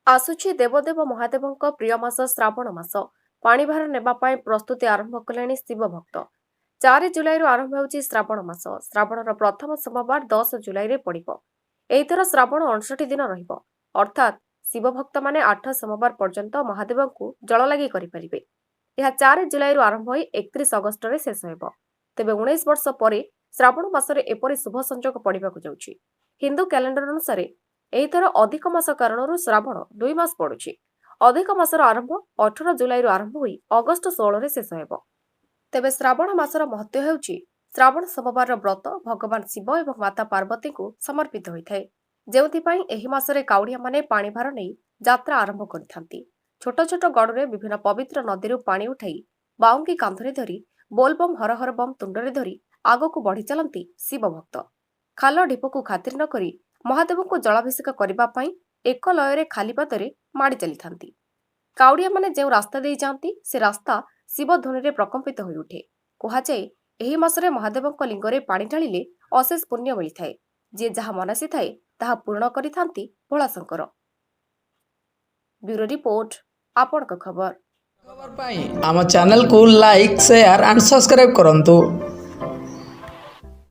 ଆସୁଛି ଦେବଦେବ ମହାଦେବଙ୍କ ପ୍ରିୟ ମାସ ଶ୍ରାବଣ ମାସ। ପାଣିଭାର ନେବା ପାଇଁ ପ୍ରସ୍ତୁତି ଆରମ୍ଭ କଲେଣି ଶିବ ଭକ୍ତ। 4 ଜୁଲାଇରୁ ଆରମ୍ଭ ହେଉଛି ଶ୍ରାବଣ ମାସ। ଶ୍ରାବଣର ପ୍ରଥମ ସୋମବାର 10 ଜୁଲାଇରେ ପଡ଼ିବ। ଏଇଥର ଶ୍ରାବଣ 59 ଦିନ ରହିବ, ଅର୍ଥାତ୍ ଶିବ ଭକ୍ତମାନେ 8 ସୋମବାର ପର୍ଯ୍ୟନ୍ତ ମହାଦେବଙ୍କୁ ଜଳଲାଗି କରିପାରିବେ। ଏହା 4 ଜୁଲାଇରୁ ଆରମ୍ଭ ହୋଇ 31 ଅଗଷ୍ଟରେ ଶେଷ ହେବ। ତେବେ 19 ବର୍ଷ ପରେ ଶ୍ରାବଣ ମାସରେ ଏପରି ଶୁଭ ସଂଯୋଗ ପଡ଼ିବାକୁ ଯାଉଛି। ହିନ୍ଦୁ କ୍ୟାଲେଣ୍ଡର ଅନୁସାରେ ଏହିଥର ଅଧିକ ମାସ କାରଣରୁ ଶ୍ରାବଣ 2 ମାସ ପଡୁଛି। ଅଧିକ ମାସର ଆରମ୍ଭ 18 ଜୁଲାଇରୁ ଆରମ୍ଭ ହୋଇ ଅଗଷ୍ଟ 16ରେ ଶେଷ ହେବ। ତେବେ ଶ୍ରାବଣ ମାସର ମହତ୍ତ୍ୱ ହେଉଛି, ଶ୍ରାବଣ ସୋମବାରର ବ୍ରତ ଭଗବାନ ଶିବ ଏବଂ ମାତା ପାର୍ବତୀଙ୍କୁ ସମର୍ପିତ ହୋଇଥାଏ, ଯେଉଁଥିପାଇଁ ଏହି ମାସରେ କାଉଡ଼ିଆମାନେ ପାଣିଭାର ନେଇ ଯାତ୍ରା ଆରମ୍ଭ କରିଥାନ୍ତି। ଛୋଟ ଛୋଟ ଗଡ଼ରେ ବିଭିନ୍ନ ପବିତ୍ର ନଦୀରୁ ପାଣି ଉଠାଇ ବାଉଙ୍ଗି କାନ୍ଧରେ ଧରି, ବୋଲବମ୍ ହର ହର ବମ୍ ତୁଣ୍ଡରେ ଧରି ଆଗକୁ ବଢ଼ି ଚାଲନ୍ତି ଶିବ ଭକ୍ତ। ଖାଲ ଢିପକୁ ଖାତିର ନ କରି ମହାଦେବଙ୍କୁ ଜଳାଭିଷେକ କରିବା ପାଇଁ ଏକ ଲୟରେ ଖାଲି ପାଦରେ ମାଡ଼ି ଚାଲିଥାନ୍ତି। କାଉଡ଼ିଆମାନେ ଯେଉଁ ରାସ୍ତା ଦେଇ ଯାଆନ୍ତି, ସେ ରାସ୍ତା ଶିବଧ୍ୱନିରେ ପ୍ରକମ୍ପିତ ହୋଇଉଠେ। କୁହାଯାଏ, ଏହି ମାସରେ ମହାଦେବଙ୍କ ଲିଙ୍ଗରେ ପାଣି ଢାଳିଲେ ଅଶେଷ ପୁଣ୍ୟ ମିଳିଥାଏ। ଯିଏ ଯାହା ମନାସିଥାଏ, ତାହା ପୂରଣ କରିଥାନ୍ତି ଭୋଳାଶଙ୍କର। ବ୍ୟୁରୋ ରିପୋର୍ଟ, ଆପଣଙ୍କ ଖବର। ଖବର ପାଇଁ ଆମ ଚ୍ୟାନେଲକୁ ଲାଇକ୍, ସେୟାର ଆଣ୍ଡ ସବସ୍କ୍ରାଇବ୍ କରନ୍ତୁ।